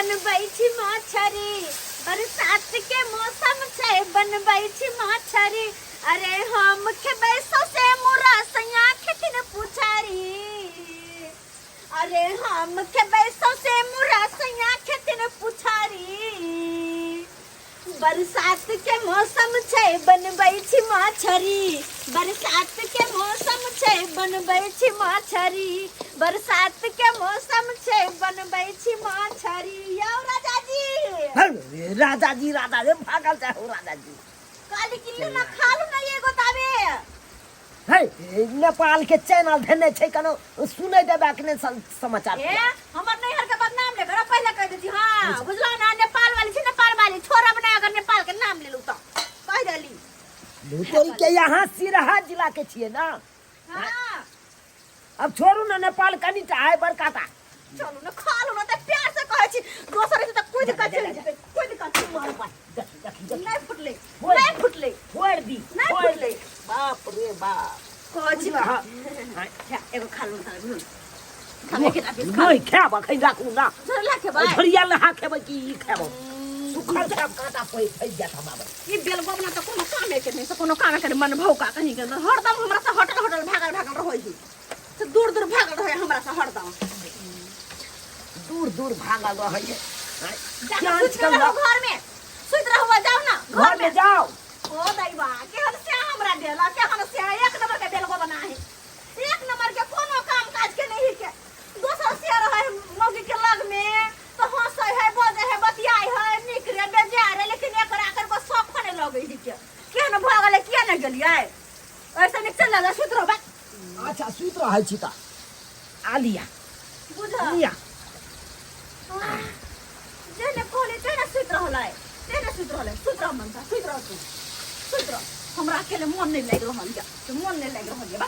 बनबै छी मछरी। बरसात के मौसम छै, बनबै छी मछरी। अरे हम खेबै सौसे मुरा, सैया खेथिन पुछरी। अरे हम खेबै सौसे मुरा, सैया खेथिन पुछरी। बरसात के मौसम छै, बनबै छी मछरी। बरसात के मौसम छै, बनबै छी मछरी। बरसात के मौसम छै, बनबै छी मछरी। यौ राजा जी। हे, राजा जी, राजा जी भागल जाय हो राजा जी। काली किल्लू ना खालू ना एगो ताबे। हे, नेपाल के चैनल धेने छै, कनो सुनै देबे कि नहि समाचार? ए, हमर नैहर के बदनाम ले करो, पहले कह देती। हां, बुझलो ना? नेपाल वाली छी, नेपाल वाली छोड़ब ना अगर नेपाल के नाम ले लू तो कह देली। तोरी के यहाँ सिरहा जिला के छियै ना? हां। अब छोड़ू ना नेपाल, कनिटा आय बड़का टा। चलू ना, खा लू ना, त प्यार से कहै छी। दोसर से त कूद के चलि जेतै, कूद के चलि जेतै। देखी, देखी, देखी। नहीं फुटलै। होय। नहीं फुटलै। फोड़ि दी। नहि फोड़ि फुटलै। दी। बाप रे बाप। कहै छी। हाँ। खा, एगो खा लू ना, खा के पीस खा। नहि खायब अखन, राखू ना। झोला खेबै? झोरिया नहा खेबै कि ई खेबै? सुखल खायब, काँटा पैघ फैस जायत हमरा। ई बेलगोब ना तऽ कोनो कामे के नहि से, कोनो कामे के नहि। मन भौका कहीं के हरदम हमरा से हटल हटल भागल भागल रहै है, से दूर दूर भागल रहै हमरा से हरदम। दूर दूर भागल रहै। जाके सुति रहू घर में, सुति रहू, जाउ ना। घर में जाओ। ओ दैवा, केहन से हमरा देला, केहन से एक नंबर के बेलगो बना है, एक नंबर के, कोनो काम काज के नहीं के। दोसर से रहे मौगी के लग में तो हंसै है, बजै है, बतियाइ है, नीक रे बेजाय रे, लेकिन एकरा कर को शौक नहीं लगै है के। केहन भऽ गेलै? किया नहि गेलियै? ऐसे नीक चल जा, सुति रहबै। अच्छा, सुति रहै छी तऽ आ लिया। बुझ। लिया। जेने कहले तेने सुति रहलै, तेने सुति रहलै। सुति रह मनसा, सुति रह तू, सुति रह। हमरा अकेले मन नहि लागि रहल यऽ, से मन नहि लागि रहल यऽ। बा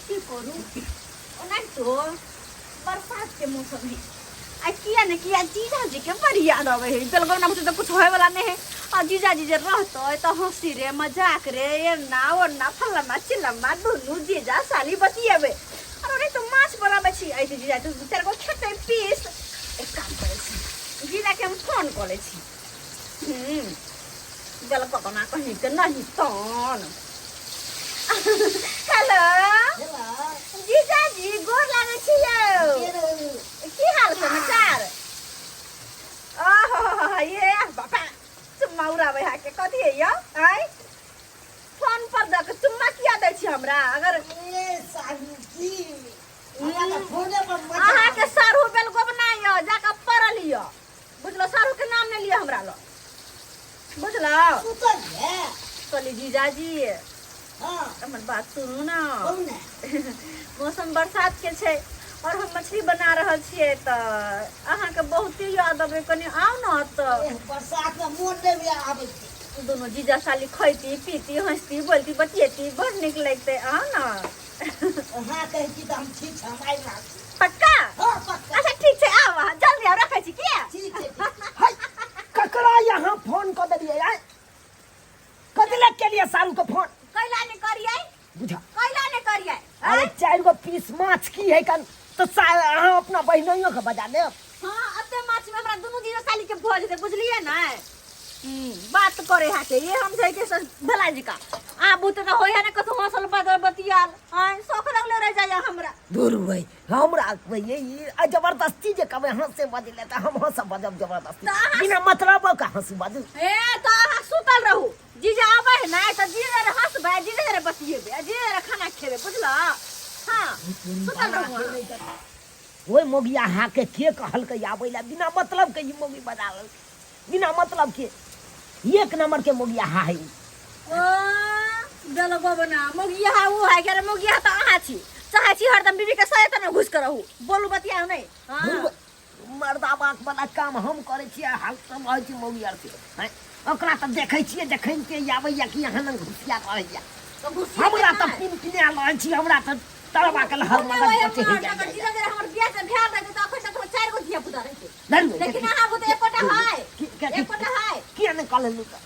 की करू? ओनाहितो बरसात के मौसम है आ किया ने किया जीजाजी के बड़ी याद आबै है। बेलगौना में तऽ कुछ होय वाला नहीं है आ जीजाजी जे रहतै तऽ हंसी रे, मजाक रे, एना ओना, फल्लाना चिल्लाना, दुनू जीजा साली बतियेबै। और ओनाहितो तो माछ बनाबै छी, ऐसे जीजा तऽ दू चारि गो खेतै पीस। एक काम करै छी, जीजाके हम फोन कऽ लै छी। बेलगौना कहीं के नहीं तन। हेलो जीजाजी, गोर लागै छी यौ। की हाल समाचार? ओहो ये बापा, चुम्मा उड़ाबै है के कथी है यौ? आय, फोन पर दऽ के चुम्मा किया दै छी हमरा? अगर अहाँके सारू बेल गोबना यऽ, जाकऽ पड़ल यऽ, बुझलो? सारू के नाम नहि लिअ हमरा लग, बुझलो? कहली जीजाजी, हमर बात सुनू ने। मौसम बरसात के छै और हम मछली बना रहल छियै, तऽ अहाँके बहुते याद अबै, कनि आउ ने तऽ। बरसात में मोन नहीं आबै छै। दुनू जीजा साली खैती पीती, हंसती बोलती बतियेती, बड़ नीक लगतै। आउ ने। अहाँ कहै छी तऽ हम ठीक छै, हम आबि रहल छी। पक्का? हँ, पक्का। अच्छा, ठीक छै, आउ अहाँ जल्दी आउ, रखै छी किया। ठीक छै, ठीक छै। है, ककरा यहाँ फोन कऽ देलियै आय? कथी लए केलियै सारू के फोन? कैला नहि करियै? बुझा। कैला नहि करियै? अरे, चारि गो पीस माछ की है कन तऽ अहाँ अपना बहिनोइयो के बजा लेब। हाँ, एते माछ में हमरा दुनू जीजा साली के भऽ जेतै, बुझलियै ने? बात करे है के ये हम छै के भला जी का आबू तऽ होय है ने कतौ हंसल बजल बतियाल आय शौक लगले रह जाय हमरा। दूर भाई, हमरा ये ई जबरदस्ती जे कहबै हंसे बजले तऽ हम हंस बजब जबरदस्ती? तऽ अहाँ- बिना मतलब के हंस बाजू? ए, तऽ अहाँ सुतल रहू, जीजा आबै है ने तऽ जीजा रे हंसबै, जीजा रे बतियेबै आ जीजा रे खाना खेबै, बुझलऽ? हाँ, सुतल रहू अहाँ। ओहि मोगिया हाके के कहलकै आबै लए? बिना मतलब के ई मोगी बजा लेलकै, बिना मतलब के। एक नंबर के मोगिया हा है उ। ओ बेलगो बना मोगिया उ है के मोगिया तऽ अहाँ छी, चाहै छी हरदम बीबी के सहे तऽ घुस के रहू, बोलू बतियाउ नहि। हाँ। मर्दाबाक वाला काम हम करै छियै, हाल सब रहै छी मौगी आर के हैं। ओकरा तऽ देखै छियै जखन के आबैया कि यहाँ लग घुसिया रहैया। तऽ घुसिया हमरा तऽ नहि। पिन पिना रहै छी, हमरा तऽ तरवा के हर ओने मदद ओहे पर चढ़ि मार जाइ। अगर जीजा जरा हमर बियाह से भेल रहतै तऽ अखन तक हमर चारि गो धिया पुता रहितै। धरू, लेकिन अहाँ बुते एकोटा है, एकोटा है। किया नहि कहलहुँ तऽ?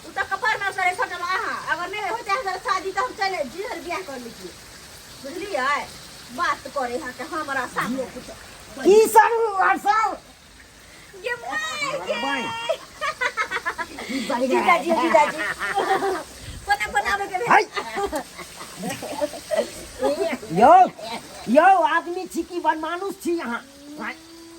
उ तऽ कपार में सरे सटल अहाँ अगर नहि होइते हमर शादी तऽ हम चले जीजा बियाह कर लीतियै, बुझलियै? बात करे है के हमरा सामने। की सर और सब गे माय गे। की बढ़िया। जीजाजी, जीजाजी, कोना कोना आबै के भेल? हाय। यौ यौ, आदमी छी कि बनमानुष छी अहाँ?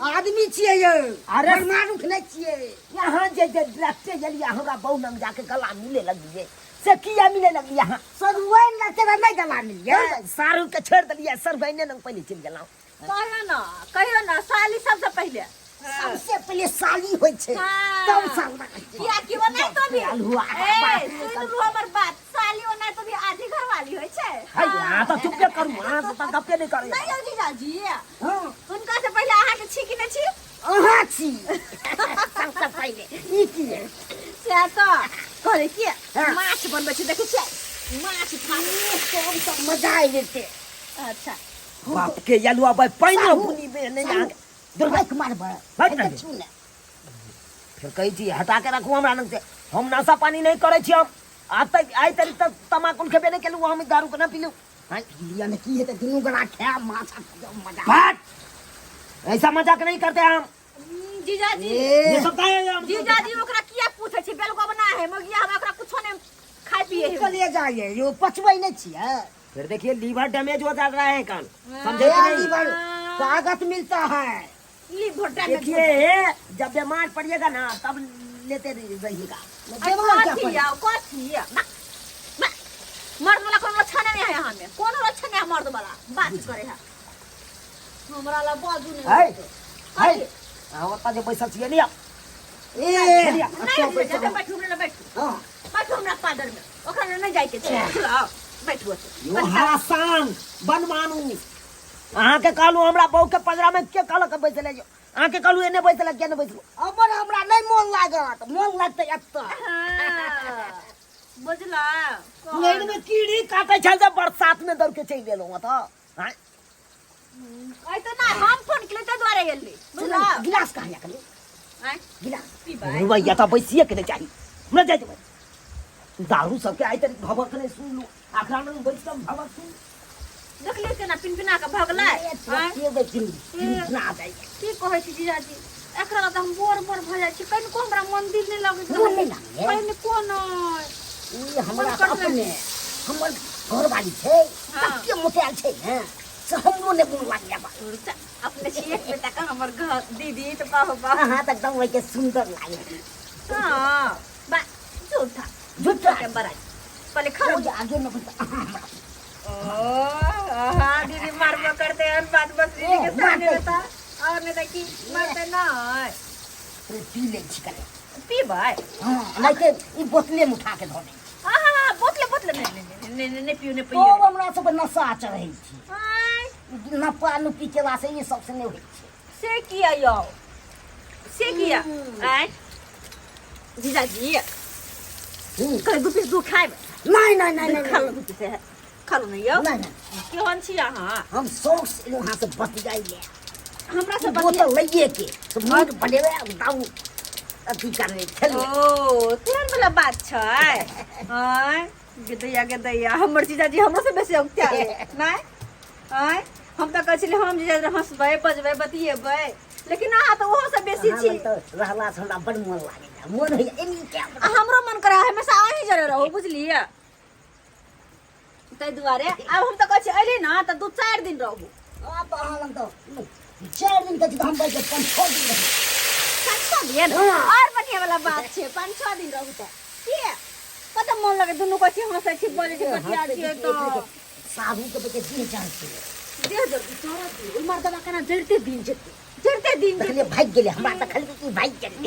आदमी छियै यौ। अरे। मानुख नहि छियै। यहाँ जे जे डायरेक्टे गेलियै, हमरा बहु लग जाके गला मिले लगलियै, से किया मिले लगलियै अहाँ? सरुआइन लगते तऽ नहि गला मिलियै? सारू के छोड़ि देलियै, सरबैने लग पहिले चलि गेलहुँ। कहियो ना, कहियो ना, साली सबसे पहिले। सबसे पहिले साली होइ छै। हाँ। तब साला। किया कि वो नहीं तो भी अल्हुआ। ए, सुन लू हमर बात, साली वो नहीं तो भी आधी घरवाली होइ छै। है, अहाँ तऽ चुपे करू, अहाँ तऽ गप्पे नहि करू। नहीं यौ जीजाजी। हँ। हुनका से पहिले अहाँ के छी कि नहि छी? अहाँ छी सबसे पहिले, ई की है? सएह तऽ कहले कि हाँ। माछ बनबै छी, देखै छियै माछ खा सब सब मजा आबि जेतै। अच्छा। बाप के यलुआ भाई, पानियो साहु, बुनी में नहि साहु। अहाँके दुर्भाग्य मारबै। भागि एते ने। छू ने। फेर कहै छी हटा के राखू हमरा लग से, हम नशा पानी नहि करै छी। हम आब तक आइ तक तक तमाकुल खेबे नहि केलहुँ, हम दारू केना पीलहुँ? आँय, पी लिअ ने, की हेतै? दुनू गोरा खायब माछ आ मजा। बात ऐसा मजाक नहीं करते हम। जीजाजी। ए, ये सब का है हम? जीजाजी, ओकरा किया पूछै छी? बेलगो बना है मगिया, हम ओकरा कुछो नहि खाय पिए है। कलिए जाइए यो, पचबै नहि छियै। फिर देखिए, लीवर डैमेज हो जा रहा है कान, समझे कि ए, नहीं? लीवर ताकत मिलता है। Liver damage. देखिए, जब बीमार पड़िएगा ना तब लेते रहिएगा। बीमार क्या कथी पड़े? आ कथी आ? बा, बा। मर्द वाला कोनो लक्षण नहीं है यहाँ में, कोनो लक्षण नहीं है मर्द वाला। बात करे है हमरा ला, बाजू नहीं। है है। कथी? अहाँ ओतऽ जे बैसल छियै, लिअ। ए। नहीं जीजाजी, बैठू हमरा, बैठू। हाँ। बैठू हमरा पादर में, ओकरा लग नहीं जाए के छै, बुझलौ? बैठू ओतऽ। यो हरासान बनमानुष, अहाँके कहलहुँ हमरा बहू के पजरा में के कहलक बैसले? जो अहाँके कहलहुँ एने बैसले, के ने बैसलू? अबर हमरा नहि मोन लागत, मोन लागतै एतऽ। हाँ, बुझला? कुरैन में कीड़ी काटे छल जे बरसात में दौड़ के चलि गेलहुँ ओतऽ। आँय? आइ तऽ ना हम फोन केलियै ताहि दुआरे एली, बुझला? गिलास कहाँ यऽ? आँय? गिलास। पीबै? रुपैआ तऽ बैसिए के नहि चाही, हमरा जाइ देबै। दारू सबके आइ तक भबक नहि सुनलहुँ, अखरा नहि बैस कऽ भबक सुन। देखलियै केना पिनपिना कऽ भगलै? आँय? ना जाइ। की कहै छी जीजाजी, एकरा लग तऽ हम बोर बोर भऽ जाइ छी। कनिको हमरा मन दिल नहि लगैत। मोन नहि लागैए? कनिको नहि। ई हमरा मन करबै। अपने हमर घरवाली छै। हाँ। तते मोटायल छै ने से हमरो नहि मोन लागैए बा। अपने छी एक बेटा का हमर घर दीदी तऽ कहू बा। अहाँ तऽ एकदम ओहिके सुन्दर लागै। हाँ बा, झूठा। झूठा। के बड़ाई पहले खरो। ओ जे आगे में बोलता, अहाँ हमरा ओ हाँ दीदी, मारबो करते हैं बात बस दीदी के ए, सामने। मारतै। बता और नहीं तो की मारते नहीं। पी लै छी कने। पीबै? हाँ, नहि तऽ ई बोतले में उठा के धऽ दै छी। हाँ हाँ हाँ, बोतले बोतले नहीं नहीं नहीं नहीं, नहीं पियो, नहीं तब पियो। हमरा सबके नशा चढ़ै छै। आय। नपा नुपी केला से ई सबसे नहि होइ छै। से किया यौ, से किया? आय जीजाजी। कहे दू पीस दूध खाएब? नहि नहि नहि नहि। खा लो, दू पीस है, खा लो। नहीं यौ। नहि नहि। केहन छी अहाँ? हम शौक से एलहुँ अहाँ से बतियाइ ले। हमरा से बतिया? बोतल लैए के से मूड बनेबै आ दारू अथी करबै, खेलबै। ओ तेहन वाला बात छै? आय गेदैया गेदैया, हमर जीजाजी हमरो से बेसी औगत्या नहि। आय, हम तऽ कहै छलियै हम जीजाजी हँसबै बजबै बतियेबै, लेकिन अहाँ तऽ ओहो से बेसी अहाँ छी। लग तऽ रहला से हमरा बड़ मोन लागैए, मोन होइए एनी के। आ हमरो मन करे हमेशा अहीं जरे रहू, बुझलियै? ताहि दुआरे आब हम तऽ कहै छी अयली ने तऽ 2-4 दिन रहू। आब तऽ अहाँ लग तऽ 4 दिन कहै छी तऽ हम बैठ कऽ 5-6 दिन रहबै। 5-6 दिन? हाँ। और बढ़िया वाला बात छै, 5-6 दिन रहू तऽ किए कतऽ मोन लगे। दुनू कहै छी, हँसै छी, बजै छी, बतिया छियै तऽ साबुन के बेटे देह जान छै। देह जल्दी चढ़त, ओहि मर्दबा केना जरिते दिन जेतै, जरिते दिन जेतै। देखलियै, भागि गेलै, हमरा देखलियै कि भागि गेलै।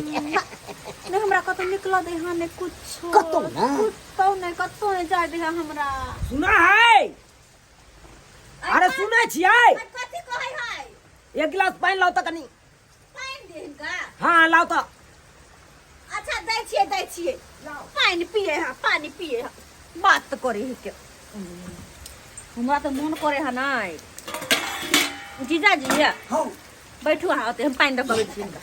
नहि हमरा कतौ निकलऽ दे हँ, नहि कुछो। कतौ ने? कतौ नहि, कतौ नहि जाय दे हमरा। सुना है? अरे सुनै छियै? कथी कहै है? एक गिलास पानि लाउ तऽ कनि। पानि दे हिनका? हाँ, लाउ तऽ। अच्छा, दै छियै, दै छियै। पानि पिए है, पानि पिए है, बात तऽ करे है के। हमरा तऽ मोन करे है नहि जीजाजी। हँ। बैठू अहाँ ओतै, हम पानि दऽ कऽ अबै छी हिनका।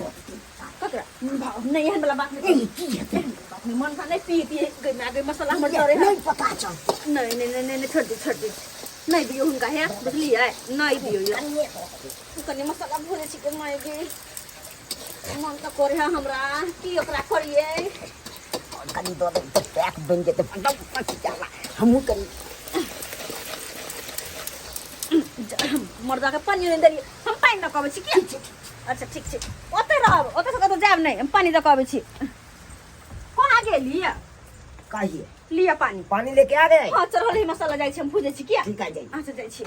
ककरा नहि, एहन वाला बात नहि। ई की हेतै? बात नहि, मन नहि पी पिए गई माय गई, मसाला हमर जरे है। नहि पता चलतै। नहीं नहीं नहीं नहीं, छोड़ दे, छोड़ दे, नहीं दियो हुनका है, बुझलियै? नहीं दियो यौ। कनिए दऽ देबै। कनि मसाला भुजै छी के माय गे मन तऽ करे है हमरा की ओकरा करिए कनि दऽ देबै तऽ पैक बनि जेतै एकदम पक जाला हमहूँ कनि मर्दा के पानि नहि देलियै हम पानि दऽ कऽ अबै छी की अच्छा ठीक छै ओतऽ रहब ओतऽ से कतौ जायब नहि हम पानि दऽ कऽ अबै छी कहाँ गेली कहिए लिअ पानि पानी लेके आ गए हाँ चढ़ल है मसाला जाइ छी हम भुजै छी किया ठीक है जाइए अच्छा जाइ छी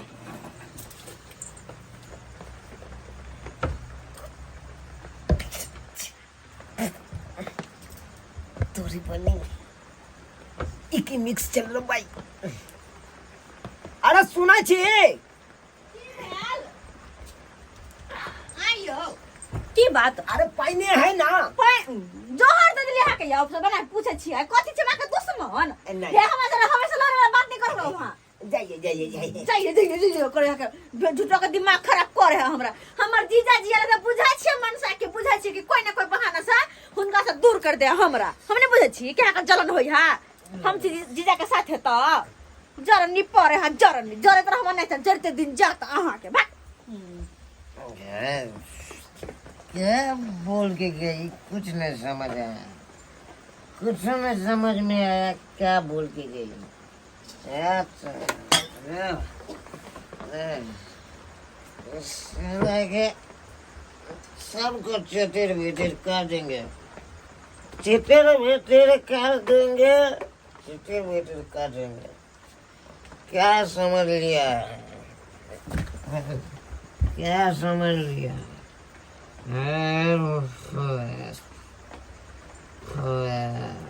तोरी बनी इकी मिक्स चल रहा भाई अरे सुना छी आइयो की बात अरे पाइने है ना पानि जोहर दे देलियै अहाँके यौ सब बना पूछै छियै कथी छै अहाँके दुश्मन नहि। हे हमरा जरा हमेशा लड़े वाला बात नहि करबै वहाँ जाइए जाइए जाइए जाइए जाइए जाइए करे अहाँके झूठो के दिमाग खराब करे है हमरा हमर जीजा जी आयल तऽ बुझै छियै मनसा के बुझै छियै कि कोई ना कोई बहाना से हुनका से दूर कर दे हमरा हम नहि बुझै छियै कि अहाँके जलन होइ है हम छी जीजा के साथ है तऽ जरन नहीं पड़े है जरन नहीं जरे तर हमर नहीं तऽ जरते दिन जात अहाँके भाग क्या बोल के गई कुछ नहीं समझ आया कुछ नहीं समझ में आया क्या बोल के गई अच्छा साला के सबको चतिर बितिर कर देंगे चितिर बितिर कर देंगे चितिर बितिर कर देंगे क्या समझ लिया है क्या समझ लिया है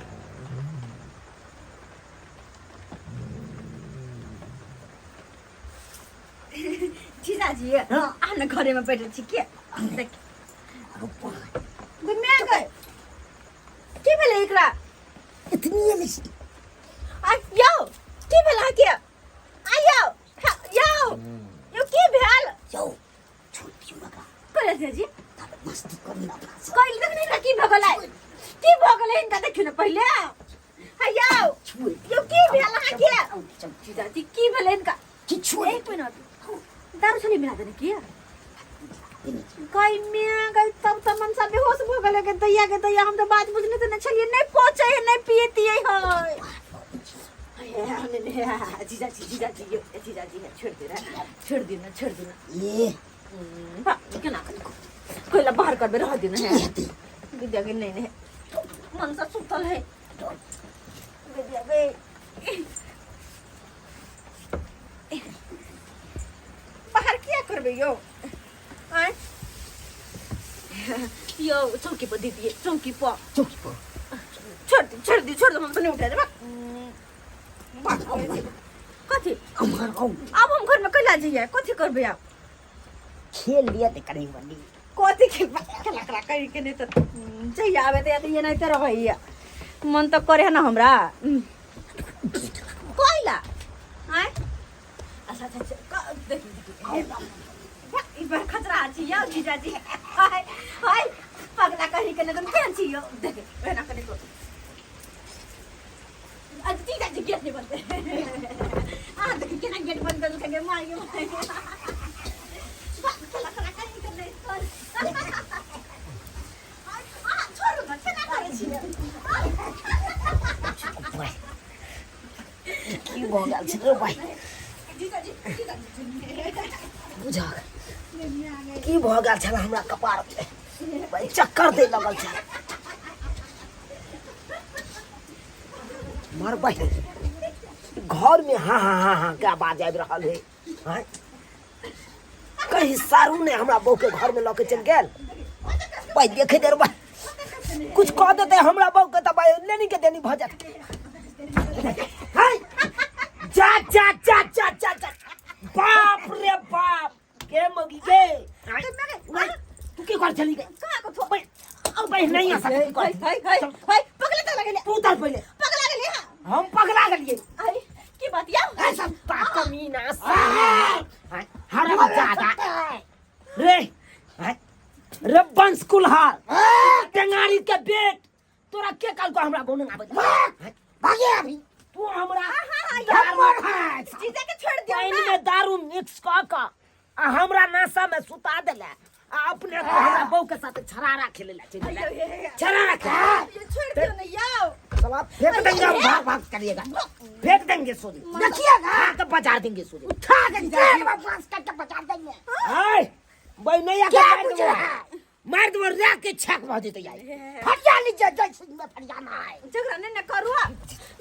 जीजाजी अहाँ ने घरेमे बैठल छी के देख घुमिया गए की भेलै एकरा इतनी है मिस्टी आ यौ की भेल अहाँके आ यौ यौ यौ की भेल यौ छोड़ दियौ लगा कहले जीजाजी तब मस्ती करू ना अपना से कहले देख ने की भऽ गेलै की भऽ गेलै हिनका देखियौ ने पहिले आ यौ छुए यौ की भेल अहाँके जीजाजी की भेलै हिनका किछु एक मिनट दारू छली मिला देने की गई मिया गई तब त मनसा बेहोश भ गेलै के दैया के दैया हम त बात बुझने त न छलियै नहीं पहुंचे है नहीं पिए तिए है जीजाजी जीजाजी यो जीजाजी है छोड़ दे रहा छोड़ दे ना छोड़ दे ना ये बा केना कोइला बाहर करबे रह दे ना है विद्या के नहीं नहीं मनसा सुतल है विद्या के बाहर किया करबै यौ आँय यौ चौकी पर दे दिए चौकी पर चौकी पर छोड़ दे छोड़ दे छोड़ दे हम तो नहीं उठा देबा कथी अमर आउ आब हम घर में कैला जइयै कथी करबै आब खेल लिअ तऽ कनि मनि कथी खेलबा खेला खेला करि के नहि तऽ जइया आबै तऽ एनाहिते एनाहिते रहैया मन तऽ करे है ना हमरा कोइला आँय अच्छा अच्छा अच्छा देखी देखी ई बार खतरा छी यौ जीजाजी हाय हाय पगला कही के लगन केहन छी यौ देख एना कने को आज जीजाजी गेट नहीं बंद आ देखी केना गेट बंद कर के मार के खेला खेला कही के नहीं कर आ छोड़ू ना केना करै छियै की भऽ गेल छै रे भाइ बुझक की भऽ गेल छल हमरा कपार भाइ चक्कर दै लगल छल मरबै घर में हाँ हाँ हाँ हाँ के आवाज आबि रहल है आँय? कहीं सारू ने हमरा बहू के घर में लऽ के चलि गेल भाइ देखे दे रे भाइ कुछ कह देते हमरा बहू के तऽ भाइ लेनी के देनी भऽ जात हाय जा जा जा जा जा जा बाप रे बाप के मगी के आय, नहीं, तू की कर चली गई कहाँ को थो भाई अब भाई नहीं आ सकती हाय हाय हाय हाय पगला त लगले तू उतर पहले पगला गेले हां हम पगला गेलिए अरे की बात या ऐसा कमीना हराम जादा रे आय, रे बंस कुल्हार टेंगारी के बेट तोरा के कहलको हमरा गाँव आबै भागे अभी तू हमरा हाँ, दारू जीजा के छोड़ दियो पानि ना में दारू मिक्स कऽ कऽ आ हमरा नाशा में सुता देला आ अपने को हमरा बहू के साथ छरारा खेले ला चल अयो, हे, हे, हे। छरारा खेले ये छोड़ दियो ना याओ साला फेंक देंगे हम भाग भाग करिएगा फेंक देंगे सोनी देखिएगा के बजा देंगे सोनी उठा के जेल में फांस करके बचा देंगे आय बहनैया के क्या मार बुझ देबो रहा है? मार देबो रा के छक भऽ जेतै आइ फरिया लीजिए जैसे में फरियाना है झगड़ा नहीं ना करू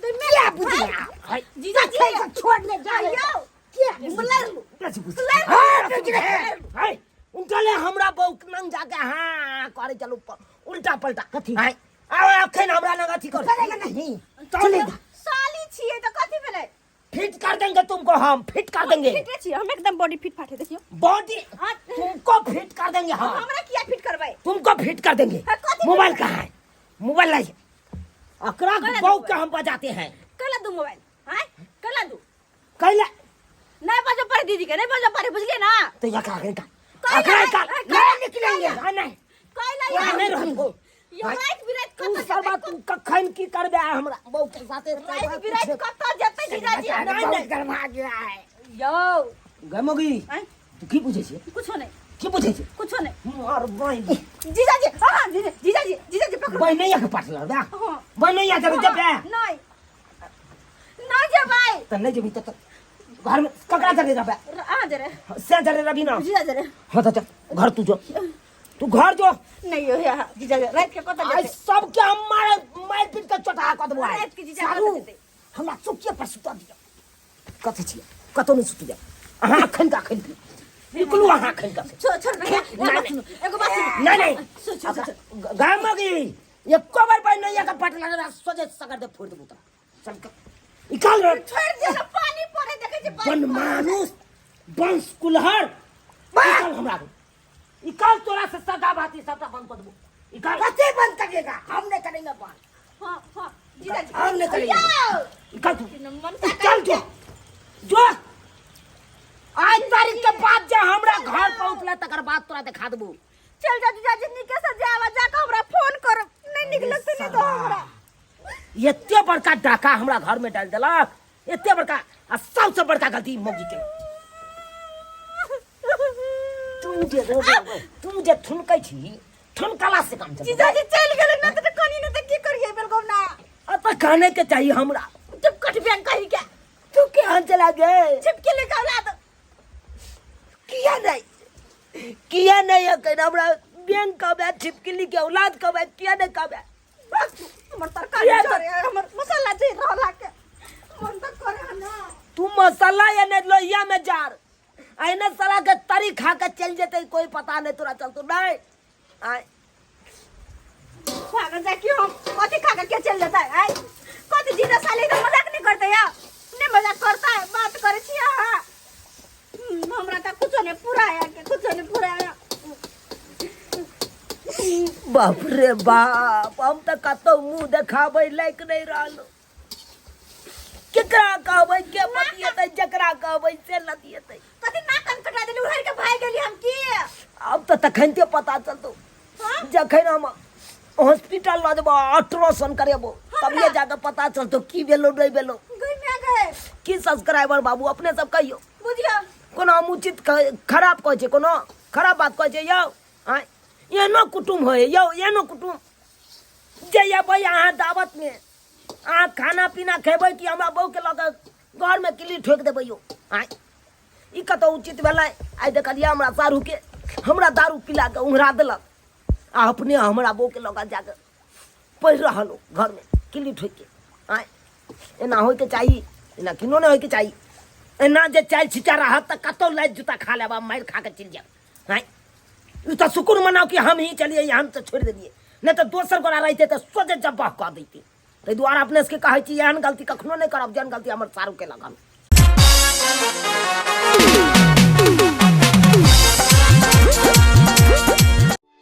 तो मैं क्या बुझ रहा हाय जीजा जी है छोड़ने जा रहे आयो क्या बुला लू बेसी बुझ हाँ, बुझ रहे हाय उनका ले हमरा बहू के नंग जाके हाँ करे चलू उल्टा पलटा कथी? हाय आओ अखन हमरा लग अथी कर करेगा नहीं चलेगा साली छिए तो कथी भेलै फिट कर देंगे तुमको हम फिट कर देंगे फिटे छिए हम एकदम बॉडी फिट फाटे देखियो बॉडी हाँ। तुमको फिट कर देंगे हम हमरा किया फिट करबै तुमको फिट कर देंगे हाँ, कथी मोबाइल कहाँ है मोबाइल लाइए अकरा कला बहू दो के हम बजाते हैं कला दू मोबाइल हां कला दू कैला नहीं बजो पड़े दीदी के नहीं बजो पड़े बुझलिए ना तो या का का कैला, अकरा का कैला, नहीं निकलेंगे हाँ नहीं कैला यहाँ नहीं रहबो यो रात बिरात तू कत सरबा तू कखन की करबे आ हमरा बहू के साथे रात बिरात कत जेतै जीजाजी नहीं, नहीं। गरमा गया है यो गै मौगी आँय? तू की बुझै छी कुछो नहीं की बुझै छी कुछो नहीं मार बहिन जीजाजी हाँ जीजा जीजाजी जीजाजी पकड़ो बहिनैया के पाटल दा हाँ बहिनैया जब जब नहीं नहीं जेबै त नहीं जेबी त घर में ककरा जरे रहबे आ जरे से जरे रहबी ना जीजा जरे हाँ त चल घर तू जो तू घर जो नहीं हो यार जीजा जरे रात के कत आज जेतै सबके हम मार मार पीट के चोटा कऽ देबो आइ रात के जीजा सारू कत जेतै हमरा चौकिए पर सुता दिअ कथी छियै कतौ नहि सुति जाउ अहाँ अखन के अखन निकलू अहाँ अखन के छोड़ छोड़ ना एगो बात सुनू एगो बात सुनू नहीं नहीं सुन सुन सुन गाम में गई एको बार पानी नहीं का पट लगा सोचे सगर दे फोड़ देबो तोरा चल निकाल रे छोड़ दियो ना पानी पड़े देखे छी पानी बन मानुस वंश कुलहर निकाल हमरा को निकाल तोरा से सदा बाती सबटा बंद कर देबो निकाल कथी बंद करिएगा हम नहीं करेंगे बंद हां हां जीजाजी हम नहीं करेंगे यो निकाल तू मन सा चल जो जो आज तारीख के बाद जे हमरा घर पहुंचला तकर बाद तोरा देखा देबो चल जा जीजाजी निके से जावा जाके हमरा फोन कर नहीं निकले से नहीं तो हमरा एते बड़का डाका हमरा घर में डाल देलक एते बड़का आ सबसे बड़का गलती मौगी के तू जे रो रो- तू जे ठुनकै छी ठुनकला से काम चलतौ। जीजाजी चल गेलै ना त कनी ना त की करिए बेलगम ना अब तऽ कहने के चाहिए हमरा जब कट बैंक कही के तू केहन चला गए छिपके लेके औलाद किया नहीं किया नहीं अखन हमरा बैंक कहबै छिपकली के औलाद कहबै किया नहीं कहबै बस हमर तरकारी किया जरे हमर मसाला जरि रहल के मन त करे ना तू मसाला या नहीं लोहिया में जार अहिने साला के तरी खा के चल जेते कोई पता नहीं तोरा चलतो नहीं आय पागल जा क्यों हम कथी खा के चल जाता है आय कथी जीजा साले तो मजाक नहीं करते यार नहीं मजाक करता है बात करे छी अहाँ हमरा त कुछो नहीं पूरा आया के कुछो नहीं पूरा आया बाप रे बाप हम तऽ कतौ मुंह देखाबै लायक नहि रहलहुँ केकरा कहबै के बतियेतै जकरा कहबै से लतियेतै कथी नाक कान कटा देली उहर के भाग गेली हम की आब तऽ तखन पता चलतौ जखन हम हॉस्पिटल लऽ जेबो अल्ट्रासाउंड करेबो तभिए जाके पता चलतौ की भेलो नहि भेलो गई में गए की सब्सक्राइबर बाबू अपने सब कहियो बुझियो कोनो हम उचित खराब कहै छै कोनो खराब बात कहै छै यौ आँय एहनो कुटुम्ब होइ यौ एहनो कुटुम्ब जे अयबै अहाँ दावतमे अहाँ खाना पीना खेबै कि हमरा बहूके लऽ कऽ घरमे किल्ली ठोकि देबै यौ आँय ई कतौ उचित भेलै आइ देखलियै हमरा साढ़ूके हमरा दारू पिला कऽ उंघरा देलक आ अपने हमरा बहूके लऽ कऽ जाकऽ पढ़ि रहल हो घरमे किल्ली ठोकि के आँय एना होइके चाही एना किनो नहि होइके चाही एना जे चालि छिटा रहत तऽ कतौ लाइट जूता खा लेब आ मारि खा कऽ चलि जायब आँय ई तऽ शुक्र मनाउ कि हम ही चलिए हम तऽ छोड़ि देलियै नहि तऽ दोसर गोरा रहितै तऽ सोझे जब्बह कऽ दैतै ताहि दुआरे अपने सबके कहै छी एहन गलती कखनो नहि करब जेहन गलती हमर सारू केलक हन।